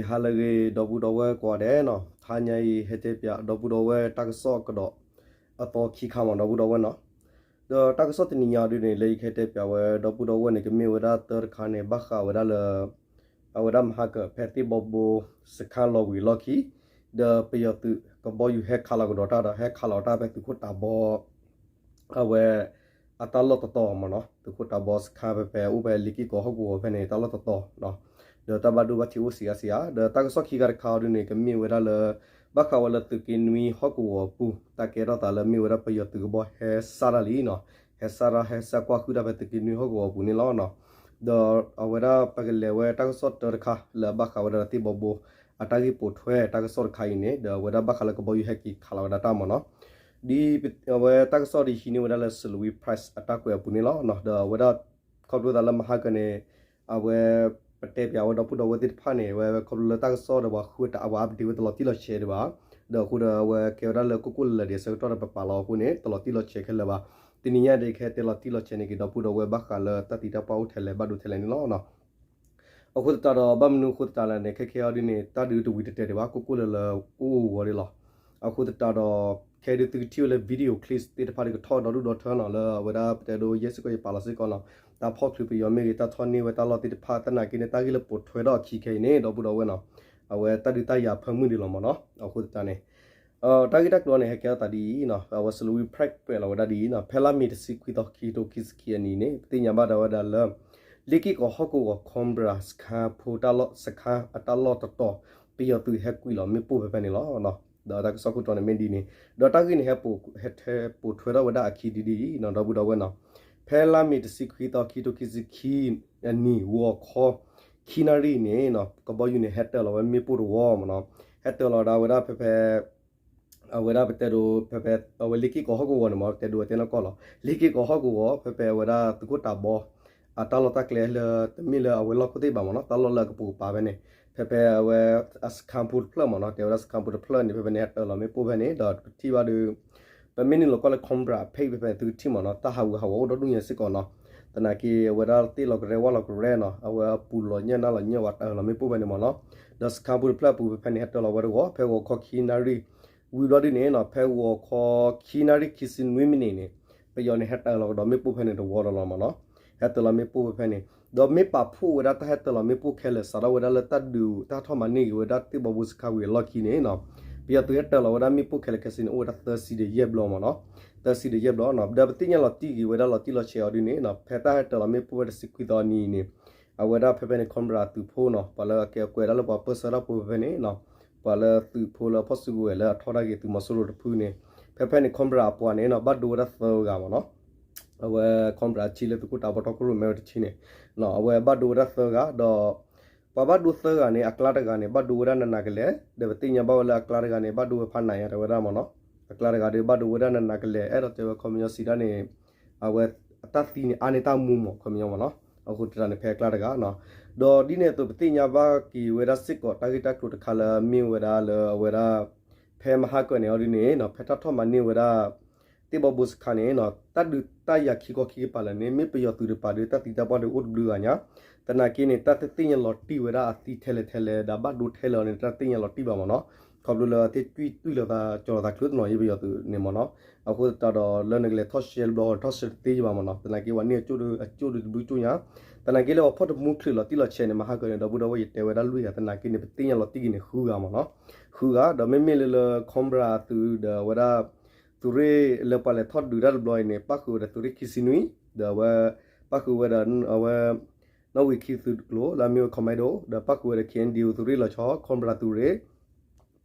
ဟါလၢအဂ့ၤ ဒီပုၢ်ဒီဝဲၢ်ကိးဂၤဒဲးနီၤ, တဟါညါအံၤ ဟဲတဲပၠးဒီပုၢ်ဒီဝဲၢ်တၢ်ကစီၣ်ကဒီးအသီခံခါမး ဒီပုၢ်ဒီဝဲၢ်နီၤ. ဒီးတၢ်ကစီၣ်တနံၤညါဒုန့ၣ် လၢယကဟဲတဲပၠးဝဲဒီပုၢ်ဒီဝဲၢ်န့ၣ် ကမ့ၢ်ဝဲဒၣ်တၢတခါန့ၣ် ဘၣ်ဃးဝဲဒၣ်လၢ အဝဲဒၣ်မဟါကၢၤ ဖဲသ့ၣ်ဘီဘိစခါလီၤဝံၤအလီၢ်ခံ ဒီးပယီၤသုးကဘီယူၤဟဲခးလီၤကဒီးတၢ်ဒီး ဟဲခးလီၤတၢ်ဖဲသုးခိၣ်တးဘီ အဝဲ အတၢ်လီၢ်တတီၤမးနီၤ, သုးခိၣ်တးဘီစခါဖဲဖဲအိၣ်ဖဲလ့ၣ်က့ၣ်ကီၤဟီၣ်ကဝီၤဖဲန့ၣ် တၢ်လီၢ်တတီၤနီၤ, ဒီးတၢ်ဘၣ်ဒိဘၣ်ထံးအိၣ်စံးအါစံးအါ, ဒီးတၢ်ကစီၣ်ခံခါတခါအံၤဒုန့ၣ် ကမ့ၢ်ဝဲဒၣ်လၢ ဘၣ်ဃးဝဲလၢသုးက့နွံဟီၣ်ကဝီၤအပူၤ တၢ်ကဲထီၣ်သးလၢမ့ၢ်ဝဲဒၣ်ပယီၤသုးကဘီဟဲစၢ်တၢ်လံနီၤ, ဟဲစၢ်တၢ်ဟဲစၢ်ကွၢ်ဃုာ်တၢ်ဖဲသုးက့နွံဟီၣ်ကဝီၤအပူၤန့ၣ်လီၤ. ဒီးအဝဲဒၣ်ပကလဲၤဝဲတၢ်ကစီၣ်တၢတခါလၢအဘၣ်ဃးဝဲဒၣ်သ့ၣ်ဘီဘိ အတၢ်ဂ့ၢ်ပိာ်ထွဲတၢ်ကစီၣ်တခါအံၤန့ၣ် ဒီးအဝဲဒၣ်ဘၣ်ဃးလၢကဘီယူၤဟဲက့ၤခးလီၤဝဲဒၣ်တၢ်မးနီၤ, ဒ်အဝဲတၢ်ကစီၣ်ဒ်ဟံးန့ၢ်ဝဲဒၣ်လၢ Salween Press အတၢ်ကွဲးအပူၤန့ၣ်လီၤ. ဒီးအဝဲဒၣ် ခီဖျိသးလၢမဟါကၢၤန့ၣ် အဝဲ ပတဲပၠးဝဲဒီပုၢ်ဒီဝဲၢ်သ့ၣ်တဖၣ်န့ၣ် အဝဲခီဖျိလၢတၢ်ကစီၣ်ဒီးပှၤဃုတၢ်အဝဲ update ဝဲတလီၤတံၢ်လီၤဆဲးဒံးဘၣ်, ဒီးအဃိဒီးအဝဲကဲဝဲဒၣ်လၢကိၣ်ကိၣ်လၢာ်လၢာ်ဒံးအဆၢကတီၢ်ဒီးပပာ်လီၤအဃိန့ၣ် တလီၤတံၢ်လီၤဆဲးခဲလၢာ်ဘၣ်, တနံၤညါဒ်ကဟဲတဲလီၤတံၢ်လီၤဆဲးန့ၣ်က့ၤ ဒီပုၢ်ဒီဝဲၢ်ဘၣ်ဃးလၢတၢ်သံတၢ်ပှၢ်အိၣ်ထဲလဲၣ်ဘၣ်ဒိထဲလဲၣ်န့ၣ်လီၤ. အဃိသတးဒီး ဘၣ်မနုၤအဃိသတးလဲၣ်န့ၣ် ခဲခဲအံၤဒ်န့ၣ် တၢ်ဒုးတဝံၤတတဲာ်ဒံးဘၣ် ကိၣ်ကိၣ်လၢာ်လၢာ်အိၣ်ဂီၤဒံးလီၤ. အဃိသတးဒီး ခဲဒုးသုကထံၣ်ဝဲလၢ video clips သ့ၣ်တဖၣ်ဒုးကထီၣ်ဒီဒူၣ်ဒီထၢနီၤ လၢအဝဲဒၣ်ပတဲဒိယဲၢ်စ့ၢ်ကီးယပာ်လီၤစ့ၢ်ကီးနီၤ, တၢ်ဖီၣ်ချုးပယီၤမ့ၢ်ဂ့ၤ တၢ်ထီၣ်န့ၢ်ဝဲတၢ်လီၢ်သ့ၣ်တဖၣ် သနာ်က့န့ၣ် တၢ်ဂ့ၢ်လၢပိာ်ထွဲထီၣ်အခံခဲအံၤန့ၣ် ဒီပုၢ်ဒီဝဲၢ်နီၤ, အဝဲတၢ်ဒုးတၢ်ယၤဖၢမုၢ်ဒံးလီၤမးနီၤ. အဃိသတးန့ၣ် တၢ်ဂ့ၢ်တၢ်ကျိၤန့ၣ် ဟဲကဲထီၣ်သးဒ်အံၤနီၤ, အဝဲ Salween Press ကွဲးလီၤဝဲဒၣ်ဒ်အံၤနီၤ, ဖဲလါမ့ၤတဆံခွံသီခံကထိခံဆံခံအနံၤန့ၣ် ပသ့ၣ်ညါဘၣ်ဒၣ်ဝဲဒၣ်လၢ လ့ၣ်က့ၣ်ကီၤဟီၣ်ကဝီၤ Cobra စခါဖိတၢ်လီၢ် စခါအတၢ်လီၢ်တတီၤ ပယီၤသုးဟဲကွံာ်လီၤမ့ၣ်ပိၢ်ဖဲဖဲန့ၣ်လီၤ. ဒီးတၢ်ကစီၣ်ခိၣ်တီန့ၣ်မ့ၢ်ဒ်န့ၣ် ဒီးတၢ်ဂ့ၢ်န့ၣ် ဟဲပိာ်ထွဲထီၣ်ဝဲဒၣ်အခံဒ်ဒ်အံၤနီၤ ဒီပုၢ်ဒီဝဲၢ်နီၤ, ဖဲလါမ့ၤတဆံခွံသီခံကထိခံဆံခံအနံၤ ဂီၤခီ ခံနၣ်ရံၣ်န့ၣ် ကဘီယူၤန့ၣ် ဟဲတၢၤလီၤဝဲမ့ၣ်ပိၢ်တဝီမးနီၤ, ဟဲတၢၤလီၤဒၣ်ဝဲဒၣ်ဖဲဖဲ အဝဲဒၣ်ပတဲဒိ ဖဲဖဲ အဝဲလ့ၣ်က့ၣ်ကီၤဟီၣ်ကဝီၤန့ၣ်မး တဲဒိဝဲတဲနီၢ်ကီၢ်လီၤ. လ့ၣ်က့ၣ်ကီၤဟီၣ်ကဝီၤ ဖဲဖဲအဝဲဒၣ်သုးခိၣ်တးဘီ အတၢ်လီၢ်တၢ်ကျဲလၢ တမ့ၢ်လၢအဝဲလီၢ်ခိၣ်သ့ၣ်ဘၣ်မးနီၤ, တၢ်လီၢ်လၢအကပိာ်ကပၤဖဲန့ၣ် ဖဲဖဲအဝဲ အစခါဖိတဖျၢၣ်မးနီၤ, တဲဝဲဒၣ်စခါဖိတဖျၢၣ်န့ၣ် ဖဲဖဲန့ၣ် ဟဲတၢၤလီၤမ့ၣ်ပိၢ်ဖဲန့ၣ် ဒီးပထံၣ်ဘၣ်ဒုး ပမ့ၢ်နုာ်လီၤကွၢ်လၢ Cobra ဖဲဖဲဖဲသုကထံၣ်မးနီၤ, တၢ်ဟးဂူာ်ဟးဂီၤအိၣ်ဒီဒူၣ်ညါစ့ၢ်ကီးနီၤ, သနာ်က့အဝဲဒၣ်သ့ၣ်လီၤကရဲဝၣ်လီၤကရဲနီၤ, အဝဲအပူၤလီၤညၣ်နၢ်လီၤညၣ်ဝဲ တၢၤလီၤမ့ၣ်ပိၢ်ဖဲန့ၣ်မးနီၤ, ဒီးစခါဖိတဖျၢၣ်အပူၤဖဲဖဲန့ၣ် ဟဲတၢၤလီၤဝဲတဝီ ဖဲဂီၤခီခံနၣ်ရံၣ် ဝံၤဘျီဒ်န့ၣ်နီၤ, ဖဲဂီၤခီခံနၣ်ရံၣ်ခံဆံနွံမံးနံးန့ၣ် ပယီၤန့ၣ်ဟဲတၢၤလီၤကဒီးမ့ၣ်ပိၢ်ဖဲန့ၣ်တဝီဒီးလီၤမးနီၤ, ဟဲတၢၤလီၤမ့ၣ်ပိၢ်ဖဲဖဲန့ၣ်, ဒီးမ့ၢ်ပာ်ဖှိၣ်ဝဲဒၣ်တၢ်ဟဲတၢၤလီၤမ့ၣ်ပိၢ်ခဲလၢာ် စးထီၣ်ဝဲဒၣ်လၢတၢ်ဒုးတၢ်ထီၣ်မၤန့ၢ်က့ၤဝဲဒၣ်သ့ၣ်ဘီဘိစခါဝံၤအလီၢ်ခံန့ၣ်နီၤ, ပယီၤသုးဟဲတၢၤလီၤဝဲဒၣ်မ့ၣ်ပိၢ်ခဲလၢာ်ခဲဆ့န့ၣ် အိၣ်ဝဲဒၣ်သၢဆံဒီးယဲၢ်ဘျီမးနီၤ, သၢဆံဒီးယဲၢ်ဘျီနီၤ, ဒီးပသ့ၣ်ညါလီၤတံၢ်က့ၤဝဲဒၣ်လီၤတံၢ်လီၤဆဲးအီၤဒ်န့ၣ်နီၤ, ဖဲတၢ်ဟဲတၢၤလီၤမ့ၣ်ပိၢ်ဝဲတဆံခွံသီအနံၤန့ၣ် အဝဲဒၣ်ဖဲဖဲန့ၣ် Cobra သုးဖိနီၤ, ပှၤလၢအကဲအကွဲးဒၣ်လၢပှၤပၢဆှၢတၢ်ဖိဖဲဖဲန့ၣ်နီၤ, ပှၤလၢသုးဖိလၢအဖီၣ်စုကဝဲၤလၢအထီဒါက့ၤသုးမီၤစိရိၤတဖုန့ၣ်, ဖဲဖဲန့ၣ် Cobra အပှၤန့ၣ်နီၤ ဘၣ်ဒိဝဲဒၣ်သၢဂၤမးနီၤ, အဝဲ Cobra အဆံလၢသုးခိၣ်တးဘီတီခိၣ်ရိၣ်မဲဝဲတဆံန့ၣ်, အဝဲဘၣ်ဒိဝဲဒၣ်သၢဂၤဒီး ပှၤဘၣ်ဒိသၢဂၤန့ၣ် အကျါတဂၤန့ၣ် ဘၣ်ဒိဝဲဒၣ်နးနးကလဲာ်, ဒီးပသ့ၣ်ညါဘၣ်ဝဲလၢအကျါတဂၤန့ၣ် ဘၣ်ဒိဝဲဖးနးညါတဲဝဲဒၣ်မးနီၤ, အကျါတဂၤဒီးဘၣ်ဒိဝဲဒၣ်နးနးကလဲာ် အဲၣ်ဒိးတဲဝဲခီပညီစံးဒၣ်န့ၣ် အဝဲအတၢ်သံန့ၣ် အါန့ၢ်တၢ်မူမး ခီပညီမးနီၤ, အဃိသတးန့ၣ် ဖဲအကျါတဂၤနီၤ, ဒီးဒ်န့ၣ်အသိးပသ့ၣ်ညါဘၣ်က့ၤဝဲဒၣ်စ့ၢ်ကီး တၢ်ဂ့ၢ်တၢ်ကျိၤတခါလၢမ့ၢ်ဝဲဒၣ်လၢအဝဲဒၣ် ဖဲမဟါကၢၤန့ၣ်အီၤဒ်န့ၣ်နီၤ, ဖဲတၢ်ထီၣ်မၤန့ၢ်ဝဲဒၣ် သ့ၣ်ဘီဘိစခါန့ၣ်နီၤ, တၢ်ဒုးတၢ်ယၤခံခီခံကပၤလၢာ်န့ၣ် မ့ၢ်ပယီၤသုးတကပၤဒီး တၢ်သံတၢ်ပှၢ်ဒီးအိၣ်တဘျုးဂၤညါ, သနာ်က့န့ၣ် တၢ်တသ့ၣ်ညါလီၤတံၢ်ဝဲဒၣ်အသံထဲလဲၣ်ထဲလဲၣ် ဒီးဘၣ်ဒိထဲလဲၣ်အီၤန့ၣ် တၢ်တသ့ၣ်ညါလီၤတံၢ်ဘၣ်မးနီၤ, ခီဖျိလၢအသ့ၣ်တွံၢ်တုၢ်လီၤသးကၠီၤလီၤသးချုးတနီၤယဲပယီၤသုးန့ၣ်မးနီၤ, အဃိသတးဒီးလၢနကလဲၤထီၣ်ရှဲတဘျီထီၣ်ရှဲတသ့ယဘၣ်မးနီၤ, သနာ်က့ပှၤန့ၢ်အကၠိၣ်ဒီးအကၠိၣ်ဒီးတဘျုးကၠိၣ်ညါ, သနာ်က့လၢပှၤဖီၣ်တမူချုးလီၤတံၢ်လီၤဆဲးန့ၣ် မဟါကၢၤန့ၣ် ဒီပုၢ်ဒီဝဲၢ်ယတဲဝဲဒၣ်လွံၢ်ဂၤ သနာ်က့န့ၣ် ပသ့ၣ်ညါလီၤတံၢ်က့ၤန့ၣ် ဃုဂၤမးနီၤ, ဃုဂၤ ဒီးမ့မ့ၢ်လၢလၢ Cobra သုးဒီးအဝဲဒၣ် သုးရ့ၣ်လၢပှၤလဲၤထီၣ်ဒုးတၢ်တဘျီအံၤန့ၣ် ပၣ်ဃုာ်ဝဲဒီးသုးရ့ၣ်ခံဆံနွံ, ဒီးအဝဲ ပၣ်ဃုာ်ဝဲဒီးအဝဲ နီၣ်ဝံာ်ခံသုးတကျိၤ လၢအမ့ၢ်ဝဲ Commando ဒီးပၣ်ဃုာ်ဝဲဒီး K N D O သုးရ့ၣ်လီၤဆီ Cobra သုးရ့ၣ်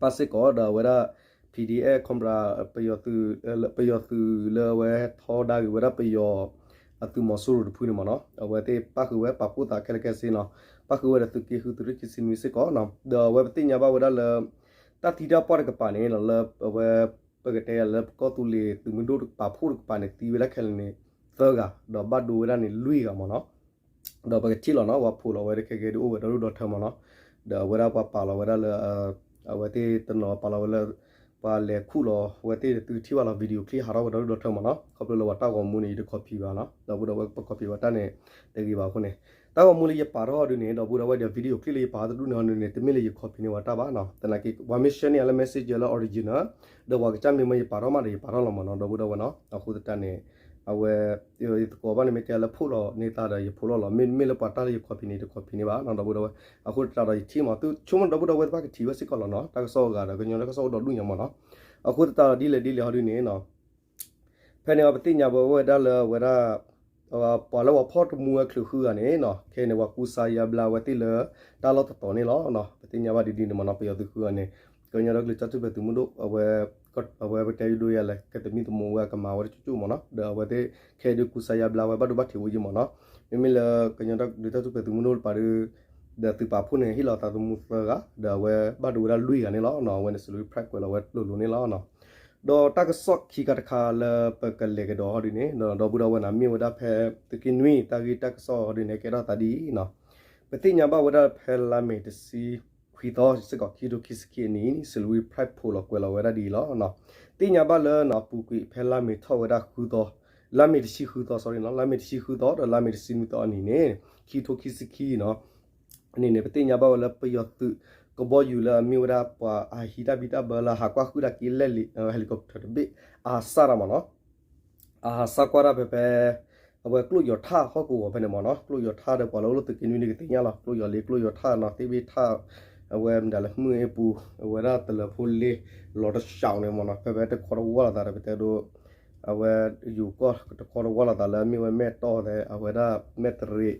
ပၣ်စ့ၢ်ကီး ဒီးအဝဲဒၣ် P D F Cobra ပယီၤသုးလၢအဝဲထီဒါက့ၤဝဲဒၣ်ပယီၤ အသုးမီၤစိရိၤတဖုန့ၣ်မးနီၤ, အဝဲသ့ၣ်ပၣ်ဃုာ်ဝဲပာ်ဖှိၣ်သးခဲလၢာ်ခဲဆ့နီၤ, ပၣ်ဃုာ်ဝဲဒီးသုးက့ဃုသုးရ့ၣ်ခံဆံနွံစ့ၢ်ကီးနီၤ, ဒီးအဝဲပသ့ၣ်ညါဘၣ်ဝဲဒၣ်လၢ တၢ်သံတၢ်ပှၢ်တကပၤန့ၣ် လၢအဝဲ ပကတဲယၤလၢပကီၢ်သူလ့ၤသုးမုၢ်ဒိၣ်တကပၤဖှိၣ်တကပၤန့ၣ် သံဝဲဒၣ်ခဲလၢာ်န့ၣ် သၢဂၤ, ဒီးဘၣ်ဒိဝဲဒၣ်န့ၣ်လွံၢ်ဂၤမးနီၤ. ဒီးပကထံၣ်လီၤနီၤ ပှၤဖိးလီၤဝဲတခဲကဲဒုးအိၣ်ဝဲဒီဒူၣ်ဒီထၢမးနီၤ, ဒီးအဝဲဒၣ်ပှၤပာ်လီၤဝဲဒၣ်လၢ အဝဲသ့ၣ်တနီၤပာ်လီၤဝဲလၢ ပှၤလဲၤခူၣ်လီၤဝဲသ့ၣ်သုကထံၣ်ဘၣ်လီၤ video clip ဟးထီၣ်ဝဲဒီဒူၣ်ဒီထၢမးနီၤ, ခီဖျိလၢပှၤတၢ်ဂီၤမူန့ၣ် ယတ copy ဘၣ်နီၤ, ဒီပုၢ်ဒီဝဲၢ်ပ copy ဘၣ်တၢ်န့ၣ် တဂ့ၤဘၣ်အဃိန့ၣ်, တၢ်ဂီၤမူလၢယပာ်ထီၣ်ဟီဒုန့ၣ် ဒီပုၢ်ဒီဝဲၢ်ဒီး video clip လၢယပာ်ထီၣ်တဒူၣ်န့ၣ်ဟီဒုန့ၣ် တမ့ၢ်လၢယ copy န့ၢ်ဝဲတၢ်ဘၣ်နီၤ. သနာ်က့ ပှၤမ့ၢ် share န့ၢ်ယၤလၢ messenger လၢ original ဒီးပှၤကစၢ်မ့ၢ်မၢယပာ်ထီၣ်မးဒီးယပာ်ထီၣ်လီၤမးနီၤ ဒီပုၢ်ဒီဝဲၢ်နီၤ. အဃိသတးန့ၣ် အဝဲ ယသကိးဘၣ်န့ၣ်မ့ၢ်တဲလၢဖိးလီၤန့ၢ်သးဒီးယဖိးလီၤလီၤ. မ့တမ့ၢ်လၢပှၤတၢ်လၢယ copy န့ၣ် တ copy န့ၢ်ဘၣ်နီၤ ဒီပုၢ်ဒီဝဲၢ်. အဃိသတးဒီးယထံၣ်မး သုဆိကမိၣ် ဒီပုၢ်ဒီဝဲၢ်သ့ၣ်တဖၣ်ကထံၣ်ဝဲစ့ၢ်ကီးလီၤနီၤ. တၢ်ကစီၣ်အဂၤဒီး ကညီတၢ်ကစီၣ်အိၣ်ဒီဒူၣ်ညါမးနီၤ. အဃိသတးဒီးဒ်လဲၣ်ဒ်လဲၣ်ဟီဒုန့ၣ်နီၤ ဖဲန့ၣ်ပသ့ၣ်ညါဘၣ်ဝဲဒၣ်လၢအဝဲဒၣ် ပှၤလၢပှၤဖီၣ်တမူဝဲချုးဃုဂၤန့ၣ်နီၤ ခဲအံၤန့ၣ် ပှၤကူစါယါဘျါဝဲသ့ၣ်လၢ တၢ်လီၢ်တတီၤန့ၣ်လီၤ. ပသ့ၣ်ညါဘၣ်ဒ်ဒ်န့ၣ်မးနီၤ ပယီၤသုးဃုဂၤန့ၣ် ကညီဒီကလုာ်တၢ်ထူၣ်ဖျဲးသုးမုၢ်ဒိၣ် အဝဲ အဝဲပတဲယဒိယဲလဲၣ် ကသမံသမိးဝဲကမၤဝဲတကၠိၣ်ကၠိၣ်မးနီၤ ဒီးအဝဲသ့ၣ်ခဲအံၤဒုးကူစါယါဘျါဝဲဘၣ်ဒိဘၣ်ထံးအိၣ်ယံၤမးနီၤ. မ့မ့ၢ်လၢကညီဒီကလုာ်တၢ်ထူၣ်ဖျဲးသုးမုၢ်ဒိၣ်တပၤဒု ဒီးသုးပာ်ဖှိၣ်န့ၣ် ဟ့ၣ်လီၤသးသမူသၢဂၤ ဒီးအဝဲဘၣ်ဒိဝဲဒၣ်လွံၢ်ဂၤန့ၣ်လီၤ. အဝဲန့ၣ် Salween Press ကွဲးလီၤဝဲလိၤလိၤန့ၣ်လီၤ. ဒီးတၢ်ကစီၣ်ခံခါတခါလၢပကလဲၤကဒီးဟီဒုန့ၣ် ဒီပုၢ်ဒီဝဲၢ်န့ၣ် မ့ၢ်ဝဲဒၣ်ဖဲသုးက့နွံ တၢ်ဂ့ၢ်တၢ်ကစီၣ်ဟီဒုန့ၣ် ကဲထီၣ်သးဒ်အံၤနီၤ. ပသ့ၣ်ညါဘၣ်ဝဲဒၣ်ဖဲလါမ့ၤတဆံခွံသီစ့ၢ်ကီး ခံထိခံဆံခံအနံၣ် Salween Press ဖိးလီၤကွဲးလီၤဝဲဒၣ်ဒ်အံၤလီၤ. သ့ၣ်ညါဘၣ်လၢနီၤ အပူၤကွံာ်ဖဲလါမ့ၤထီၣ်ဝဲဒၣ်ဃုသီ လါမ့ၤတဆံဃုသီ sorry နီၤ လါမ့ၤတဆံဃုသီ ဒီးလါမ့ၤတဆံနွံသီအနံၤန့ၣ် ခံထိခံဆံခံနီၤ န့ၣ်န့ၣ် ပသ့ၣ်ညါဘၣ်ဝဲလၢပယီၤသုးကဘီယူၤလၢအမ့ၢ်ဝဲဒၣ်ပှၤအဟံးတၢ်ဘံၣ်တၢ်ဘၢလၢဟးကွၢ်ဃုာ်ဒၣ်က့ၤလဲၣ်လံ helicopter တဘ့ၣ် အဟးစၢ်တၢ်မးနီၤ အဟးစၢ်ကွၢ်တၢ်ဖဲဖဲ အဝဲကျိၣ်ယီၤထၣ်ဟီၣ်ကဝီၤဖဲန့ၣ်မးနီၤ ကျိၣ်ယီၤထၣ်ဒီးပှၤလၢအိၣ်လၢသုးက့နွံန့ၣ်ကသ့ၣ်ညါလီၤ ကျိၣ်ယီၤလ့ကျိၣ်ယီၤထၣ်နီၤ သ့ၣ်ဘ့ၣ်ထၣ် အဝဲမတၤလၢမုၢ်အ့ပူၤ အဝဲဒၣ်တလၢဖိလ့ လီၤတဆှီန့ၣ်မးနီၤ ဖဲဖဲတခီတဝီလီၤသးဒီးပတဲဒိ အဝဲယူၤကီၢ်တခီတဝီလီၤသးလၢမ့ၢ်ဝဲမဲၢ်တီၢ်သဲ အဝဲဒၣ်မဲၢ်တရ့း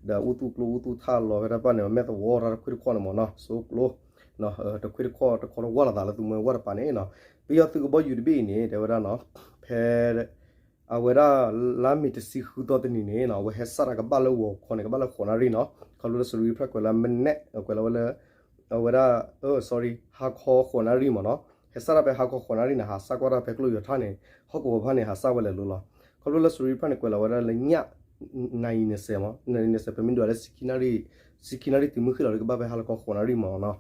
ဒီးအူသူၣ်ကျိအူသူၣ်ထၣ်လီၤဖဲတၢ်ပၢ်န့ၣ် မဲၢ်သဝီတၢ်တခွ့ၣ်တခီန့ၣ်မးနီၤ စိကျိ တခွ့ၣ်တခီတခီတဝီလီၤသးလၢသူမွဲဝၢ်တပၤန့ၣ်နီၤ ပယီၤသုးကဘီယူၤတဘ့ၣ်အံၤန့ၣ် တဲဝဲဒၣ်နီၤ ဖဲ အဝဲဒၣ်လါမ့ၤတဆံဃုသီတနံၤန့ၣ်နီၤ အဝဲဟဲစၢ်တၢ်ကဘၣ်လၢဂီၤခီန့ၣ် ကဘၣ်လၢဃိးနၣ်ရံၣ်နီၤ ခီဖျိလၢ Salween Press ကွဲးလၢမနက် ကွဲးလီၤဝဲလၢ အဝဲဒၣ် sorry ဟါခီဃိးနၣ်ရံၣ်မးနီၤ ဟဲစၢ်တၢ်ဖဲဟါခီဃိးနၣ်ရံၣ်န့ၣ် ဟးစၢ်ကွၢ်တၢ်ဖဲကျိၣ်ယီၤထၣ်န့ၣ် ဟီၣ်ကဝီၤဖၣ်န့ၣ် ဟးစၢ်ဝဲလဲၤလိၤလီၤ ခီဖျိလၢ Salween Press န့ၣ် ကွဲးလီၤဝဲဒၣ်လၢညၣ် နၤအံၤနစဲးမး နၤအံၤနစဲး ပမ့ၢ်ဒွးလၢ ဆံခံနၣ်ရံၣ်တုၤမုၢ်ဃ့ၢ်လီၤဒီးကဘၣ်ဖဲဟါလီၤခီဃိးနၣ်ရံၣ်မးနီၤ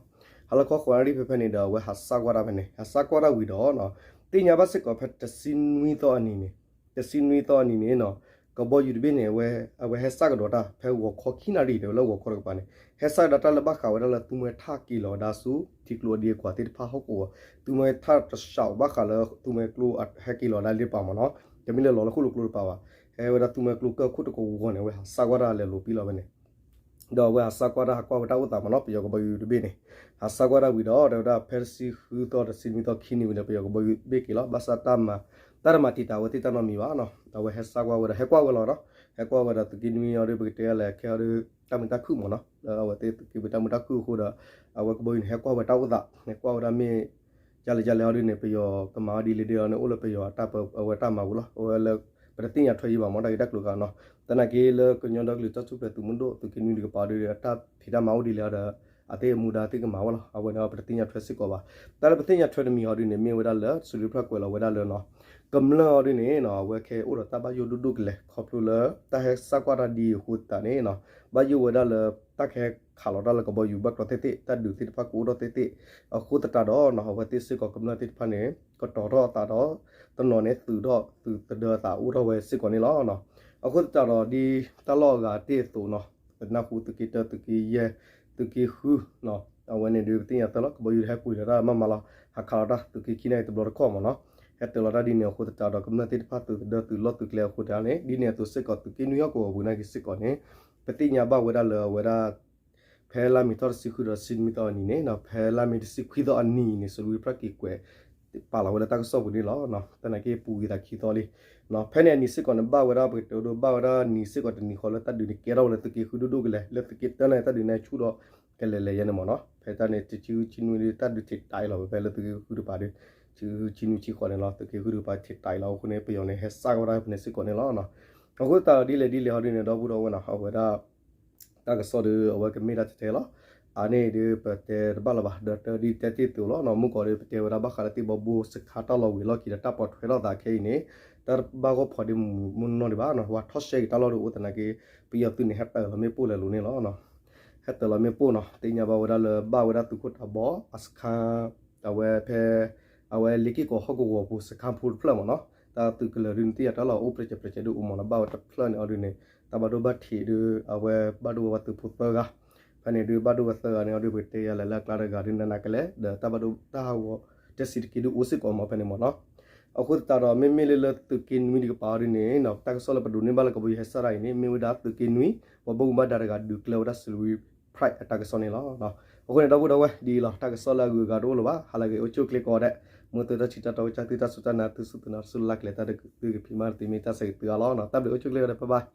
ဟါလီၤခီဃိးနၣ်ရံၣ်ဖဲဖဲန့ၣ်ဒီး အဝဲဟးစၢ်ကွၢ်တၢ်ဖဲန့ၣ် ဟးစၢ်ကွၢ်တၢ်ဝံၤဒီးနီၤ သ့ၣ်ညါဘၣ်စ့ၢ်ကီးဖဲတဆံနွံသီအနံၤန့ၣ် တဆံနွံသီအနံၤန့ၣ်နီၤ ကဘီယူၤတဘ့ၣ်န့ၣ် အဝဲဟဲစၢ်ကဒီးတၢ် ဖဲဂီၤခီခံနၣ်ရံၣ်ဒီးလၢဂီၤခီတကပၤန့ၣ် ဟဲစၢ်ကဒီးတၢ်လၢဘၣ်ဃးဝဲဒၣ်လၢသူမွဲထၣ်က့ၤလီၤဝဲဒၣ်ဆူ ထံကျိအဒံအကွၢ်သ့ၣ်တဖၣ်ဟီၣ်ကဝီၤ သူမွဲထၣ်တဆှီဘၣ်ဃးလၢသူမွဲကျိဟဲက့ၤလီၤဝဲဒၣ်လ့ပာ်မးနီၤ တမ့ၢ်လၢလီၤလၢဃိၣ်လိာ်ကျိတပၤဘၣ် ဟဲဝဲဒၣ်သူမွဲကျိကၢၢ်ခိၣ်တကဝီၤန့ၣ် အဝဲဟးစၢ်ကွၢ်တၢ်လဲၤလိၤပံလီၤဖဲန့ၣ် ဒီးအဝဲဟးစၢ်ကွၢ်တၢ်ဟးကွၢ်ဝဲတၢ်အိၣ်သးမးနီၤ ပယီၤကဘီယူၤတဘ့ၣ်န့ၣ် ဟးစၢ်ကွၢ်တၢ်ဝံၤဒီး တဲဝဲဒၣ်ဖဲတဆံဃုသီ တဆံနွံသီခံနံၤဝံၤဒီး ပယီၤကဘီယူၤဘ့ၣ်က့ၤလီၤ ဘၣ်ဆၣ်တၢ်မၤ တၢ်တမၤတံာ်တာ်ဝဲသ့ၣ်တၢ်နီတမံၤဘၣ်နီၤ အဝဲဟဲစၢ်ကွၢ်ဝဲဒီး ဟဲကွၢ်ဝဲလီၤနီၤ ဟဲကွၢ်ဝဲဒီးသုးက့နွံအီၤဒီး ပကတဲလဲၣ်ခဲအီၤဒီး တၢ်မုာ်တၢ်ခုၣ်မးနီၤ လၢအဝဲသ့ၣ်သုးက့ဝံၤတၢ်မုာ်တၢ်ခုၣ်အဃိဒီး အဝဲကဘီယူၤန့ၣ် ဟဲကွၢ်ဝဲတၢ်အိၣ်သး ဟဲကွၢ်ဝဲဒၣ်မ့ၢ် ကလဲၣ်ကလဲၣ်အီၤဒ်န့ၣ် ပယီၤကမၤအီၤဒ်လဲၣ်ဒ်အီၤန့ၣ် အိၣ်လၢပယီၤ အဝဲတၢ်မၤဝံၤလီၤ အဝဲလၢ ပတသ့ၣ်ညါထွဲယံၤဘၣ်မး တၢ်ဂ့ၢ်တၢ်ကျိၤဂၤနီၤ သနာ်က့လၢကညီဒီကလုာ်တၢ်ထူၣ်ဖျဲးသုးမုၢ်ဒိၣ် သုးက့နွံတကပၤဒီး အတၢ်ဖံးတၢ်မၤအိၣ်ဒ်လဲၣ်အီၤဒီး အသ့ၣ်အမူဒါသ့ၣ်ကမၤဝဲလီၤ အဝဲန့ၣ်ပတသ့ၣ်ညါထွဲစ့ၢ်ကီးဘၣ် တၢ်လၢပသ့ၣ်ညါထွဲတမံၤအီၤဒ်န့ၣ် မ့ၢ်ဝဲဒၣ်လၢ Salween Press ကွဲးလီၤဝဲဒၣ်လၢနီၤ ကမျၢၢ်အီၤဒ်န့ၣ်နီၤ အဝဲခဲအံၤအိၣ်ဒီးတၢ်ဘၣ်ယိၣ်ဒိၣ်ဒိၣ်ကလဲာ် ခီဖျိလၢ တၢ်ဟဲစၢ်ကွၢ်တၢ်ဒ်အံၤအဃိသတးန့ၣ် ဘၣ်ယိၣ်ဝဲဒၣ်လၢ တၢ်ကဟဲခးလီၤတၢ်လၢကဘီယူၤဘၣ်ကျီသ့ၣ်သ့ၣ် တၢ်ဒုးသ့ၣ်တဖၣ်ကအိၣ်ထီၣ်သ့ၣ်သ့ၣ် အဃိသတးဒီးနီၤ အဝဲသ့ၣ်စ့ၢ်ကီးကမျၢၢ်သ့ၣ်တဖၣ်န့ၣ် ကတီၤထီၣ်အသးဒီး တနီၤန့ၣ်သုးထီၣ်သုးသဒၢအသးအိၣ်ထီၣ်ဝဲစ့ၢ်ကီးန့ၣ်လီၤ. အဃိသတးဒီးဒ်တၢ်လီၢ်အဂၤတ့ၢ်အသိးနီၤ ပနၢ်ဟူသုးက့တၢ သုးက့ယဲၢ် သုးက့ဃု အဝဲန့ၣ်ဒုးပသ့ၣ်ညါသၢလီၤ ကဘီယူၤဟဲကွံာ်လီၤတၢ်မးမးလီၤ ဟးခးလီၤတၢ်သုးက့ခံန့ၣ်တဘျီတခီၣ်မးနီၤ ဟဲတၢၤလီၤတၢ်ဒ်န့ၣ်အဃိသတးဒီး ကမျၢၢ်သ့ၣ်တဖၣ်သုးသဒၢသုးလီၢ်သုးကျဲအဃိသတးန့ၣ် ဒ်န့ၣ်အသိးစ့ၢ်ကီးသုးက့နွံဟီၣ်ကဝီၤပူၤနာ်က့စ့ၢ်ကီးန့ၣ် ပသ့ၣ်ညါဘၣ်ဝဲဒၣ်လၢအဝဲဒၣ် ဖဲလါမ့ၤထီၣ်တဆံဃုဒီးတဆံနွံသီအနံၤန့ၣ် ဖဲလါမ့ၤတဆံခွံသီအနံၤန့ၣ် Salween Press က့ၤကွဲးပာ်လီၤဝဲလၢတၢ်ကစီၣ်ပူၤန့ၣ်လီၤ. သနာ်က့ပူၤကွံာ်သးခံသီလံ ဖဲန့ၣ်အနံၤစ့ၢ်ကီးန့ၣ် ဘၣ်ဝဲဒၣ်ပကတဲဒိဘၣ်ဝဲဒၣ်နံၤစ့ၢ်ကီးတနံၤဃီလၢတၢ်ဒုးန့ၣ်ကဲထီၣ်ဝဲလၢသုးက့ဃုဒိၣ်ဒိၣ်ကလဲာ် လၢသုးက့တၢန့ၣ် တၢ်ဒုးန့ၣ်ဆူၣ်ဒီး ကလဲၤလဲၤယဲန့ၣ်မးနီၤ ဖဲတၢ်န့ၣ်တဆံဃုဆံနွံဒီးတၢ်ဒုးထံးတၢ်အံၤလီၤ ဖဲလၢသုးက့ဃုတပၤဒီး ဆံဃုဆံနွံဆံဃိးန့ၣ်လီၤ သုးက့ဃုတပၤထံးတၢ်အံၤလီၤ အဃိန့ၣ် ပယီၤန့ၣ် ဟဲစၢ်ကဝဲဒၣ်ဖဲန့ၣ်စ့ၢ်ကီးန့ၣ်လီၤ. အဃိသတးဒီးဒ်လဲၣ်ဒ်လဲၣ်ဟီဒ်န့ၣ် ဒီပုၢ်ဒီဝဲၢ်နီၤ အဝဲဒၣ် တၢ်ကစီၣ်ဒီး အဝဲကမ့ၢ်ဒၣ်ထဲထဲလီၤ. အန့ၣ်ဒီးပတဲတဘၣ်လၢၤဘၣ် ဒီးတၢ်ဒ်တဲတ့ၢ်အသိးလီၤနီၤ မုၢ်ကီၢ်ဒီးပတဲဝဲဒၣ်ဘၣ်ဃးလၢသ့ၣ်ဘီဘိစခါတၢ်လီၤဝံၤလီၢ်ခံဒီးတၢ်ပိာ်ထွဲထီၣ်သးခဲအံၤန့ၣ် တၢ်ဘၣ်ဂီၢ်ဖီဒ့မုၢ်နီၢ်ဒံးဘၣ်နီၤ ပှၤထီၣ်ရှဲက့ၤတၢ်လီၢ်ဒီးအိၣ်သနာ်က့ ပယီၤသုးန့ၣ် ဟဲတၢၤလီၤမ့ၣ်ပိၢ်လဲၤလိၤန့ၣ်လီၤ. ဟဲတၢၤလီၤမ့ၣ်ပိၢ်နီၤ သ့ၣ်ညါဘၣ်ဝဲဒၣ်လၢ ဘၣ်ဝဲဒၣ်သုးခိၣ်တၢ်ဘီအစခါ အဝဲဖဲ အဝဲလ့က့ၢ်ကီးဟီၣ်ကဝီၤပူၤစခါဖိတဖျၢၣ်မးနီၤ တၢ်သုးကလၢၤဒုးနသ့ၣ်ညါတၢ်လီၤ အိၣ်ပြဲးစဲးပြဲးစဲးဒုးအိၣ်မးနီၤ ဘၣ်ဝဲတဖျၢၣ်န့ၣ်အီၤဒုးန့ၣ် တၢ်ဘၣ်ဒိဘၣ်ထံးဒုး အဝဲဘၣ်ဒိဝဲပှၤသုးဖိသၢဂၤ ဖဲန့ၣ်ဒုးဘၣ်ဒိဝဲသၢဂၤန့ၣ်အီၤဒုး ပကတဲယၤလဲၣ်လၢအကျါတဂၤဒုးနးနးကလဲာ် ဒီးတၢ်ဘၣ်ဒိတၢ်ဟးဂီၤ တစံးတက့ၢ်ဒုးအိၣ်စ့ၢ်ကီးမးဖဲန့ၣ်မးနီၤ အဃိသတးဒီး မ့မ့ၢ်လၢလၢသုးက့နွံတကပၤအီၤဒုးန့ၣ် တၢ်ကစီၣ်လၢပဒိးန့ၢ်ဘၣ်လၢကဘီယူၤဟဲစးတၢ်အံၤန့ၣ် မ့ၢ်ဝဲဒၣ်သုးက့နွံ ပှၤဘၣ်မူဘၣ်ဒါတဂၤဒုးကျဲဝဲဒၣ် Salween Pride အတၢ်ကစီၣ်န့ၣ်လီၤ. အဃိန့ၣ် ဒီပုၢ်ဒီဝဲၢ်ဒ်အံၤလီၤ တၢ်ကစီၣ်လၢအဂုၤအဂၤတအိၣ်လၢၤဘၣ် ဟါလၢအဂ့ၤ အိၣ်ဆူၣ်အိၣ်ချ့ကိးဂၤဒဲး မ်သုတၢ်ထံၣ်တၢ်တီကစၢ် သုတၢ်စူၢ်တၢ်နာ် သုစူၢ်သုနာ် သုလၢ်ကျဲၤတၢ်ဒုး သုကဖံးမၤတသ့ မ့ၢ်တၢ်ဆၢဂ့ၤသုအါလီၤ တၢ်ဘျုးအိၣ်ဆူၣ်အိၣ်ချ့ကိးဂၤဒဲး bye bye